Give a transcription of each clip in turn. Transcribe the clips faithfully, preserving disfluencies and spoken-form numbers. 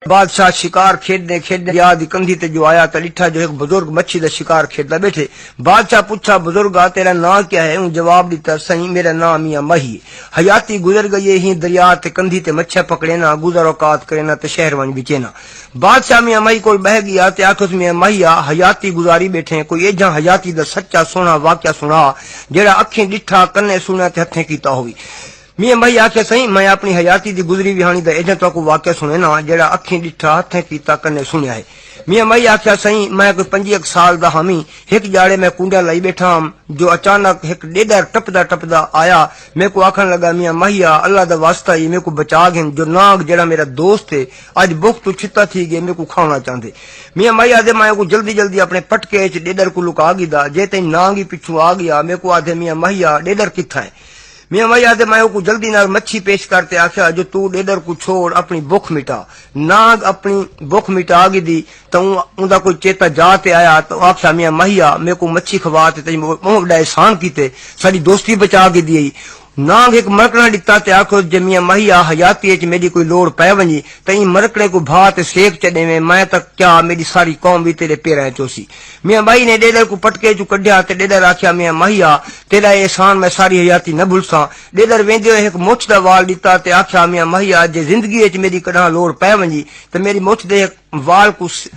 بادشاہ شکار کھیݙدے کھیݙدے دریا دی کندھی تے جو آیا تاں ݙٹھا جو ہک بزرگ مچھی دا شکار کھیݙدا ٻیٹھے۔ بادشاہ پچھا، بزرگا، تیرا ناں کیا ہے؟ اوں جواب ݙتا، سئیں، میرا ناں میاں ماہی ہے۔ حیاتی گزر ڳئی ہے، ہیں دریا تے کندھی تے مچھیاں پکڑینا، گزر اوقات کرینا تے شہر ونڄ وچینا۔ بادشاہ میاں ماہی کول ٻہہ ڳیا تے آکھیس، میاں ماہیا، حیاتی گزاری ٻیٹھیں، کوئی ایجھاں حیاتی دا سچا سوہݨا واقعہ سݨا، جیڑھا اکھیں ݙٹھا، کنیں سݨیا تے ہتھیں کیتا ہووی۔ میاں ماہی آکھیا، سئیں، میں اپݨی حیاتی دی گزری وی ہاݨی دا ایجھاں تہاکوں واقعہ سݨینا، جیڑھا اکھیں ݙٹھا، ہتھیں کیتا، کنیں سݨیا ہے۔ میاں ماہی آکھیا، سئیں، میں کوئی پنجیہک سال دا ہامی، ہک ڄاڑے میں کنڈیاں لائی ٻیٹھا ہم، جو اچانک ہک ݙیݙر ٹپدا ٹپدا آیا، میکوں آکھݨ لڳا، میاں ماہیا، اللہ دا واسطہ ای، میکوں بچا گھن، جو نانگ جیڑھا میرا دوست ہے، اڄ بکھ توں چھتا تھی ڳئے، میکوں کھاوݨا چاہندے۔ میاں ماہی آہدے، میں اوکوں جلدی جلدی اپݨے پٹکے اچ ݙیݙر کوں لکا گھدا، جے تئیں نانگ ای پچھوں آ ڳیا، میکوں آہدے، میاں ماہیا، ݙیݙر کتھاں ہے؟ میاں ماہی آہدے، میں اوکوں جلدی نال مچھی پیش کر تے آکھیا جو توں ݙیݙر کوں چھوڑ، اپݨی بکھ مٹا۔ نانگ اپݨی بکھ مٹا گھدی تاں اوں، اوندا کوئی چیتا جا تے آیا تاں او آکھیا، میاں ماہیا، میکوں مچھی کھوا تے تئیں ٻہوں وݙا احسان کیتے، ساݙی دوستی بچا گھدی ہئی۔ نانگ ہک مرکݨا ݙتا تے آکھیس، جے میاں ماہیا، حیاتی اچ میݙی کوئی لوڑ پئے ونڄی تاں ایں مرکݨے کوں بھا تے سیک چݙیویں، میں تاں کیا میݙی ساری قوم وی تیݙے پیراں اچ ہوسی۔ میاں ماہی نے ݙیݙر کوں پٹکے چوں کڈھیا تے ݙیݙر آکھیا، میاں ماہیا، تیݙا اے احسان میں ساری حیاتی نہ بھلساں۔ ݙیݙر ویندے ہوئے ہک مچھ دا وال ݙتا تے آکھیا، میاں ماہیا، جے زندگی اچ میݙی کݙاں لوڑ پئے ونڄی تاں میݙی مچھ دے ہک وال کوں س-،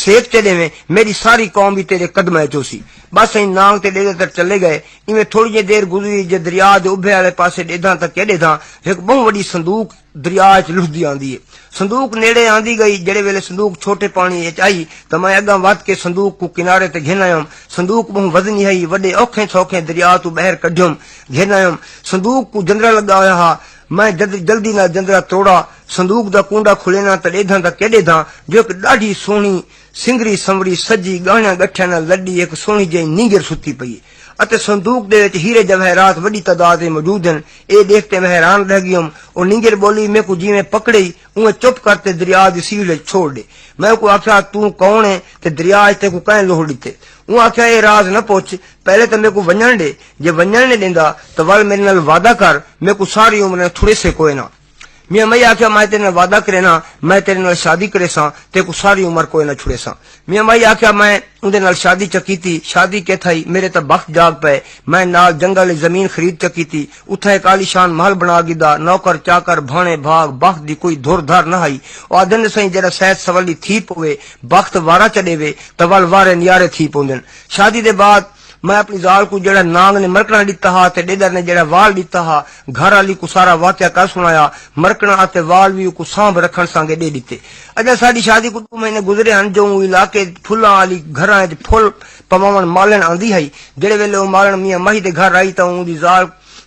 سیک چݙیویں، میݙی ساری قوم وی تیݙے قدماں اچ ہوسی۔ بس ایں نانگ تے ݙیݙر تر چلے ڳئے۔ ایویں تھوڑی جئی دیر گزری جو دریا دے اُبھے آلے پاسے ݙیدھاں تاں کیا ݙیدھاں، ہک ٻہوں وݙی صندوق دریا اچ لہدی آندی ہے۔ صندوق نیڑے آندی ڳئی، جیڑھے ویلے صندوق چھوٹے پاݨی اچ آئی تاں میں اڳاں ودھ کے صندوق کوں کنارے تے گھن آیوم۔ صندوق ٻہوں وزنی ہئی، وݙے اوکھیں سوکھیں دریا توں ٻاہر کڈھیوم، گھن آیوم۔ صندوق کوں جندرا لڳا ہویا ہا۔ میں جد-، جلدی نال جندرا تروڑا، صندوق دا کونڈا کھلینا تاں ݙیدھاں تاں کیا ݙیدھاں جو ہک ݙاڈھی سوہݨی سنگری سنوری سجی ڳاہݨیاں ڳٹھیاں نال لݙی ہک سوہݨی جئی نینگر ستی پئی ہے اتے صندوق دے وچ ہیرے جواہرات وݙی تعداد وچ موجود ہن۔ اے ݙیکھ تے میں حیران رہ ڳیوم۔ او نینگر ٻولی، میکوں جیویں پکڑئی اونویں چپ کر تے دریا دی سیڑھ وچ چھوڑ ݙے۔ میں اوکوں آکھیا، توں کون ہیں تے دریا اچ تیکوں کئیں لوڑ ݙتے؟ اوں آکھیا، اے راز نہ پچھ، پہلے تاں میکوں ونڄݨ ݙے، جے ونڄݨ نئیں ݙیندا تاں ول میݙے نال وعدہ کر، میکوں ساری عمر چھڑیسیں کوئے نہ۔ میاں ماہی آکھیا، میں تیݙے نال وعدہ کرینا، میں تیݙے نال شادی کریساں، تیکوں ساری عمر کوئے نہ چھڑیساں۔ میاں ماہی آکھیا، میں اوندے نال شادی چا کیتی، شادی کیتھائی، میݙے تاں بخت جاڳ پئے۔ میں نال جنگل اچ زمین خرید چا کیتی، اتھاں ہک عالیشان محل بݨا گھدا، نوکر چاکر بھاݨے بھاڳ، بخت دی کوئی دھر دھر نہ ہئی۔ او آہدن، سئیں، جیڑھا سید سولی تھی پووے، بخت وارا چا ݙیوے تاں ول وارے نیارے تھی پوندن۔ شادی دے بعد میں اپݨی ذال کوں جیڑھا نانگ نے مرکݨا ݙتا ہا تے ݙیݙر نے جیڑھا وال ݙتا ہا، گھر آلی کوں سارا واقعہ کر سݨایا۔ مرکݨا اتے وال وی اوکوں سانبھ رکھݨ سانگے ݙے ݙتے۔ اڄاں ساݙی شادی کوں ݙو مہینے گزرے ہن جو اوں علاقے پھلاں آلی گھراں اچ پھل پواوݨ مالݨ آندی ہئی۔ جیڑھے ویلے او مالݨ میاں ماہی دے گھر آئی تاں اوندی ذال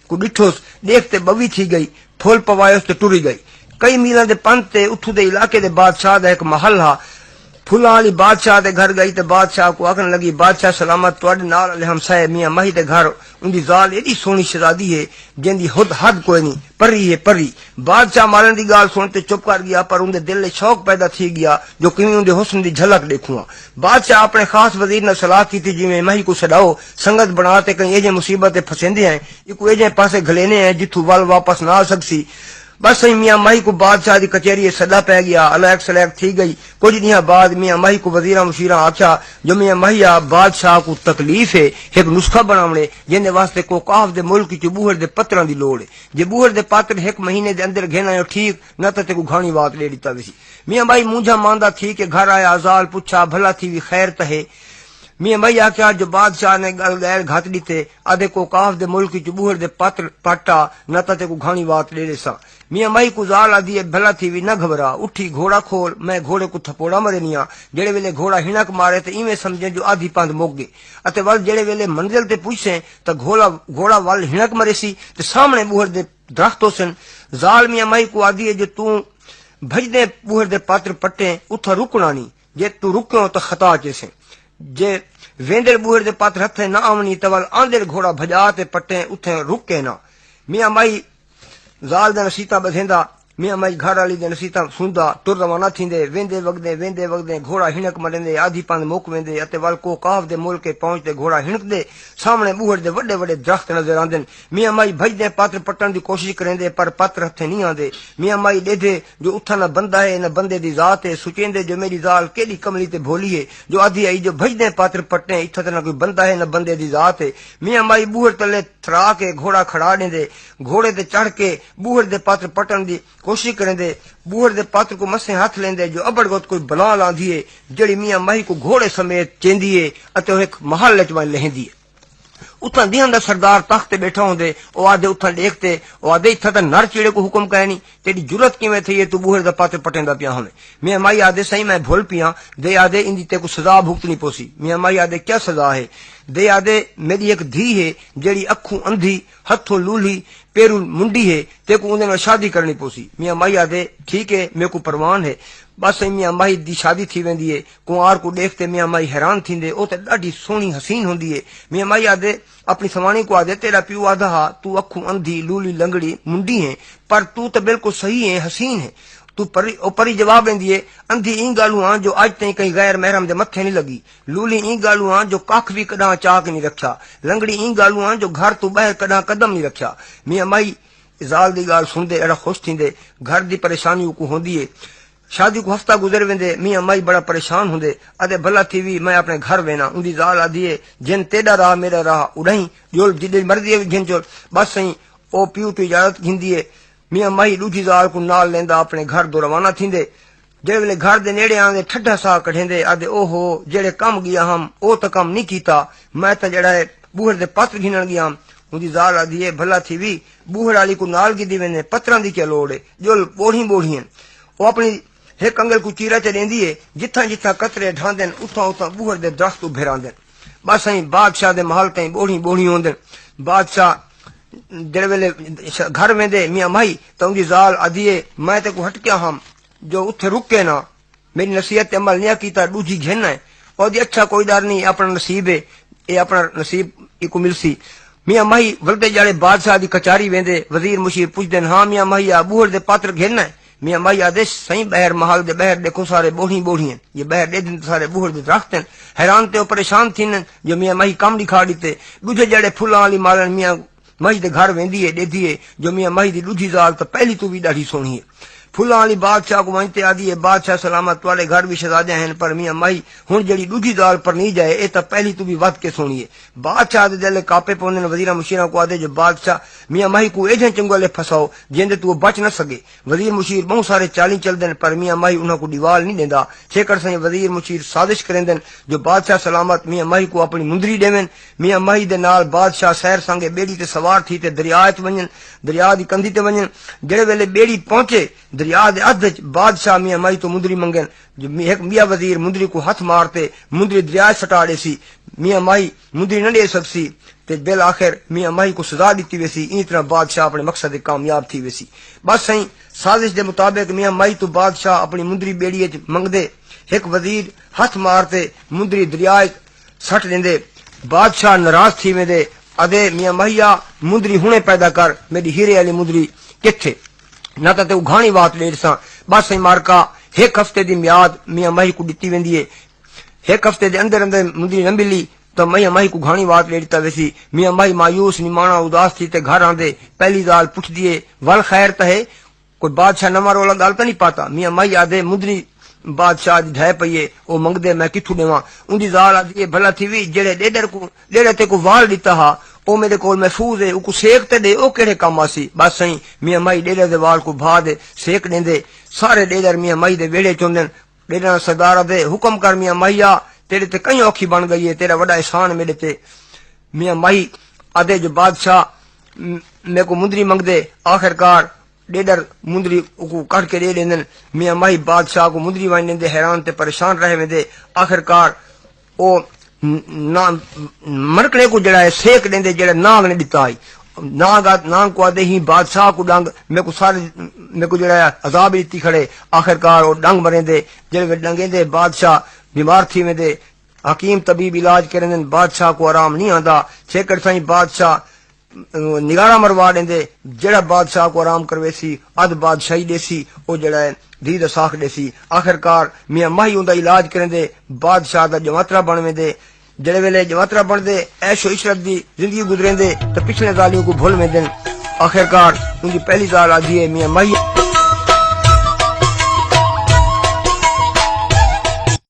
کوں ݙٹھوس، ݙیکھ تے ٻوی تھی ڳئی۔ پھل پوایوس تے ٹری ڳئی۔ کئی میلاں دے پندھ تے اتھوں دے علاقے دے بادشاہ دا ہک محل ہا۔ پھلاں آلی بادشاہ دے گھر ڳئی تے بادشاہ کوں آکھݨ لڳی، بادشاہ سلامت، تہاݙے نال آلے ہمسائے میاں ماہی دے گھر اوندی ذال ایݙی سوہݨی شہزادی ہے، جیندی حد حد کوئنی، پری ہے پری۔ بادشاہ مالݨ دی ڳالھ سݨ تے چپ کر ڳیا، پر اوندے دل اچ شوق پیدا تھی ڳیا جو کیویں اوندے حسن دی جھلک ݙیکھواں۔ بادشاہ اپݨے خاص وزیر نال صلاح کیتی، جیویں ماہی کوں سݙاؤ، سنگت بݨا تے کہیں ایجھیں مصیبت تے پھسیندے ہیں، ایکوں ایجھیں پاسے گھلینے ہیں جتھوں ول واپس نہ آ سڳسی۔ بس سئیں، میاں ماہی کوں بادشاہ دی کچہری اچ سݙا پئے ڳیا۔ الائق سلائق تھی ڳئی۔ کجھ ݙینہاں بعد میاں ماہی کوں وزیراں مشیراں آکھیا جو میاں ماہیا، بادشاہ کوں تکلیف ہے، ہک نسخہ بݨاوݨے، جیندے واسطے کوہ قاف دے ملک اچوں ٻوہڑ دے پتراں دی لوڑ ہے۔ جے ٻوہڑ دے پتر ہک مہینے دے اندر گھن آیو ٹھیک، نہ تاں تیکوں گھاݨی وات ݙے ݙتا ویسی۔ میاں ماہی مونجھا ماندا تھی کے گھر آیا، ذال پچھا، بھلا تھیوی، خیر تاں ہے؟ میاں ماہی آکھیا جو بادشاہ نے ڳل ڳائل گھت ݙتے، آہدے کوہ قاف دے ملک اچ ٻوہڑ دے پتر پٹ آ، نہ تاں تیکوں گھاݨی وات ݙے ݙیساں۔ میاں ماہی کوں ذال آہدی ہے، بھلا تھیوی، نہ گھبرا، اٹھی گھوڑا کھول، میں گھوڑے کوں تھپوڑا مریندیاں۔ جیڑھے ویلے گھوڑا ہنک مارے تے ایویں سمجھیں جو آدھی پندھ مک ڳئی، اتے ول جیڑھے ویلے منزل تے پڄسیں تاں گھوڑا، گھوڑا ول ہنک مریسی تے سامݨے ٻوہڑ دے درخت ہوسن۔ ذال میاں ماہی کوں آہدی ہے جو توں بھڄدیں ٻوہڑ دے پتر پٹیں، اتھاں رکݨا نی، جے توں رکیوں تاں خطا چیسیں۔ جے ویندڑ ٻوہڑ دے پتر ہتھیں نہ آوݨی تاں ول آندڑ گھوڑا بھڄا تے پٹیں، اتھیں رک کینا۔ میاں ماہی ذال دا نصیحتاں ٻدھیندا میاں مائی گھر آلی دیاں نصیحتاں سندا ٹر روانہ تھیندے۔ ویندے وگدے، ویندے وگدے گھوڑا ہنک مریندے، آدھی پند مک ویندے اتے ول کوہ قاف دے ملکے پہنچ تے گھوڑا ہنکدے سامنے ٻوہڑ دے وݙے وݙے درخت نظر آندن۔ میاں مائی بھڄدیں پاتر پٹݨ دی کوشش کریندے، پر پاتر ہتھیں نی آندے۔ میاں مائی ݙیدھے جو اتھاں نہ بندہ ہے، نہ بندے دی ذات ہے۔ سوچیندے جو میݙی ذال کیݙی کملی تے بھولی ہے، جو آدھی آئی جو بھڄدیں پاتر پٹیں، اتھاں تاں نہ کوئی بندہ ہے، نہ بندے دی ذات ہے۔ میاں مائی ٻوہڑ تلے تھرا کے گھوڑا کھڑا ݙیندے۔ گھوڑے تے چڑھ کے ٻوہڑ دے پاتر پٹݨ دی کوشش کریندے۔ ٻوہڑ دے پاتر کوں مسیں ہتھ لیندے جو ابڑ ڳت کوئی بلا لاندی ہے، جیڑھی میاں ماہی کوں گھوڑے سمیت چیندی ہے اتے او ہک محل اچ ونڄ لہیندی ہے۔ اتھاں دیہاں دا سردار تخت تے ٻیٹھا ہوندے۔ او آہدے، اتھاں ݙیکھ تے او آہدے، اتھاں تاں نر چیڑے کوں حکم کائنی، تیݙی جرات کیویں تھئی ہے توں ٻوہڑ دا پاتر پٹیندا پیا ہوویں؟ میاں ماہی آہدے، سئیں میں بھل پیاں۔ دے آہدے، ایندی تیکوں سزا بھگتݨی پوسی۔ میاں ماہی آہدے، کیا سزا ہے؟ دے آہدے، میݙی ہک دھی ہے جیڑھی اکھوں اندھی، ہتھوں لولھی، پیروں منڈی ہے، تیکوں اوندے نال شادی کرݨی پوسی۔ میاں ماہی آہدے، ٹھیک ہے، میکوں پروان ہے۔ بس سئیں میاں ماہی دی شادی تھی ویندی ہے۔ کنوار کوں ݙیکھ تے میاں ماہی حیران تھیندے، او تاں ݙاڈھی سوہݨی حسین ہوندی ہے۔ میاں ماہی آہدے، اپݨی سواݨی کوں آہدے، تیݙا پیو آہدا ہا توں اکھوں اندھی، لولھی، لنگڑی، منڈی ہیں، پر توں تاں بالکل صحیح ہیں، حسین ہیں۔ توں پری، او پری جواب ݙیندی ہے، اندھی ایں ڳالھوں آں جو اڄ تئیں کہیں غیر محرم دے متھے نی لڳی۔ لولھی ایں ڳالھوں آں جو ککھ وی کݙاں چا کے نی رکھیا۔ لنگڑی ایں ڳالھوں آں جو گھر توں ٻاہر کݙاں قدم نی رکھیا۔ میاں ماہی ذال دی ڳالھ سݨدے اڑا خوش تھیندے۔ گھر دی پریشانی اوکوں ہوندی ہے۔ شادی کوں ہفتہ گزر ویندے۔ میاں ماہی بڑا پریشان ہوندے۔ آہدے، بھلا تھیوی، میں اپݨے گھر وینداں۔ اوندی ذال آہدی ہے، جن تیݙا راہ میݙا راہ اݙاہیں، ڄل جݙے مرضی ہے گھن چل۔ بس سئیں، او پیو توں اجازت گھندی ہے۔ میاں ماہی ݙوجھی ذال کوں نال لیندا اپݨے گھر دو روانہ تھیندے۔ جیڑھے ویلے گھر دے نیڑے آندے، ٹھڈا ساہ کڈھیندے، آہدے، او ہو، جیڑھے کم ڳیا ہم، او تاں کم نی کیتا۔ میں تاں جیڑھا ہے ٻوہڑ دے پتر گھنݨ ڳیا ہم۔ اوندی ذال آہدی ہے، بھلا تھیوی، ٻوہڑ آلی کوں نال گھدی ویندیں، پتراں دی کیا لوڑ ہے، ڄل ٻوڑھیں ٻوڑھیں ہن۔ او اپݨی ہک انڳل کوں چیرا چا ݙیندی ہے، جتھاں جتھاں قطرے ڈھاندن، اتھاں اتھاں ٻوہڑ دے درخت ابھر آندن۔ بس سئیں، بادشاہ دے محل تئیں ٻوڑھیں ٻوڑھیں ہوندن۔ بادشاہ جیڑھے ویلے ش-، گھر ویندے میاں ماہی، تاں اوندی ذال آہدی ہے، میں تیکوں ہٹکیا ہم جو اتھے رکے نہ، میݙی نصیحت تے عمل نیا کیتا، ݙوجھی گھن آئے۔ او آہدی، اچھا کوئی ݙر نی، اپݨا نصیب ہے، اے اپݨا نصیب ایکوں ملسی۔ میاں ماہی ولدے ڄاڑے بادشاہ دی کچاری ویندے، وزیر مشیر پچھدن، ہاں میاں ماہی آ، ٻوہڑ دے پتر گھن آئے؟ میاں ماہی آہدے، سئیں ٻاہر محل دے ٻاہر ݙیکھو، سارے ٻوڑھیں ٻوڑھیں ہن۔ جے ٻاہر ݙیدھن تاں سارے ٻوہڑ دے درخت ہن۔ حیران تے او پریشان تھیندن جو میاں ماہی کم ݙکھا ݙتے۔ ݙوجھے ڄاڑے پھلاں آلی مالݨ میاں ماہی دے گھر ویندی ہے، ݙیدھی ہے جو میاں ماہی دی ݙوجھی ذال تاں پہلی توں وی ݙاڈھی سوہݨی ہے۔ پھلاں آلی بادشاہ کوں ونڄ تے آہدی ہے، بادشاہ سلامت، تہاݙے گھر وی شہزادیاں ہن، پر میاں ماہی ہݨ جیڑھی ݙوجھی ذال پرنیج آئے، اے تاں پہلی توں وی ودھ کے سوہݨی ہے۔ بادشاہ دے دل کاپے پوندن، وزیراں مشیراں کوں آہدے جو بادشاہ، میاں ماہی کوں ایجھے چنگولے پھساؤ جیندے توں او بچ نہ سڳے۔ وزیر مشیر ٻہوں سارے چالیں چلدن، پر میاں ماہی انہاں کوں ݙیوال نی ݙیندا۔ چھیکڑ سئیں وزیر مشیر سازش کریندن جو بادشاہ سلامت میاں ماہی کوں اپݨی مندری ݙیون۔ میاں ماہی دے نال بادشاہ سیر سانگے ٻیڑی تے سوار تھی تے دریا اچ ونڄن، دریا دی کندھی تے ونڄن۔ جیڑھے ویلے ٻیڑی پہنچے، دریا دے ادھ اچ بادشاہ میاں ماہی توں مندری منگن۔ جو می-، ہک ٻیا وزیر مندری کوں ہتھ مار تے مندری دریا اچ سٹا ݙیسی۔ میاں ماہی مندری نہ ݙے سڳسی تے بالآخر میاں ماہی کوں سزا ݙتی ویسی۔ ایں طرح بادشاہ اپݨے مقصد تے کامیاب تھی ویسی۔ بس سئیں، سازش دے مطابق میاں ماہی توں بادشاہ اپݨی مندری ٻیڑی اچ منگدے۔ ہک وزیر ہتھ مار تے مندری دریا اچ سٹ ݙیندے۔ بادشاہ ناراض تھی ویندے، آہدے، میاں ماہیا، مندری ہݨے پیدا کر، میݙی ہیرے آلی مندری کتھے؟ نہ تاں تیکوں گھاݨی وات ݙے ݙساں۔ بس سئیں مارکا، ہک ہفتے دی میعاد میاں ماہی کوں ݙتی ویندی ہے۔ ہک ہفتے دے اندر اندر مندری نہ ملی تاں میاں ماہی کوں گھاݨی وات ݙے ݙتا ویسی۔ میاں ماہی مایوس، نماݨا، اداس تھی تے گھر آندے۔ پہلی ذال پچھدی ہے، ول خیر تاں ہے؟ کوئی بادشاہ نواں رولا ڳل تاں نی پاتا؟ میاں ماہی آہدے، مندری بادشاہ دی ڈھہہ پئی ہے، او منگدے، میں کتھوں ݙیواں؟ اوندی ذال آہدی ہے، بھلا تھیوی، جیڑھے ݙیڈر کوں، جیڑھے تیکوں وال ݙتا ہا، او میݙے کول محفوظ ہے، اوکوں سیک تے ݙے، او کیڑھے کم آسی؟ بس سئیں، میاں ماہی ݙیڈر دے وال کوں بھا تے سیک ݙیندے۔ سارے ݙیڈر میاں ماہی دے ویڑھے چوندن۔ ݙیڈراں دا سردار آہدے، حکم کر میاں ماہیا، تیݙے تے کئیں اوکھی بݨ ڳئی ہے، تیݙا وݙا احسان ہے میݙے تے۔ میاں ماہی آہدے جو بادشاہ م-، میکوں مندری منگدے۔ آخرکار ݙیڈر مندری اوکوں کڈھ کے ݙے ݙیندن۔ میاں ماہی بادشاہ کوں مندری ونڄ ݙیندے، حیران تے پریشان رہ ویندے۔ آخرکار او ن-، نا-، منکڑے کوں جیڑھا ہے سیک ݙیندے، جیڑھا نانگ نے ݙتا ہئی۔ نانگ آ-، نانگ کوں آہدے، ہیں بادشاہ کوں ݙنگ، میکوں سارے، میکوں جیڑھا ہے عذاب ݙتی کھڑے۔ آخرکار او ݙنگ مریندے۔ جیڑھے ویلے ݙنگیندے، بادشاہ بیمار تھی ویندے۔ حکیم طبیب علاج کریندن، بادشاہ کوں آرام نی آندا۔ چھیکڑ سئیں بادشاہ نگارہ مروا ݙیندے، جیڑھا بادشاہ کوں آرام کرویسی، ادھ بادشاہی ݙیسی، او جیڑھا ہے دھی دا ساکھ ݙیسی۔ آخرکار میاں ماہی اوندا علاج کریندے، بادشاہ دا ڄماترا بݨ ویندے۔ جیڑھے ویلے ڄماترا بݨدے، عیش و عشرت دی زندگی گزریندے تے پچھلے ذالیوں کوں بھل ویندن۔ آخرکار اوندی پہلی ذال آہدی ہے، میاں ماہی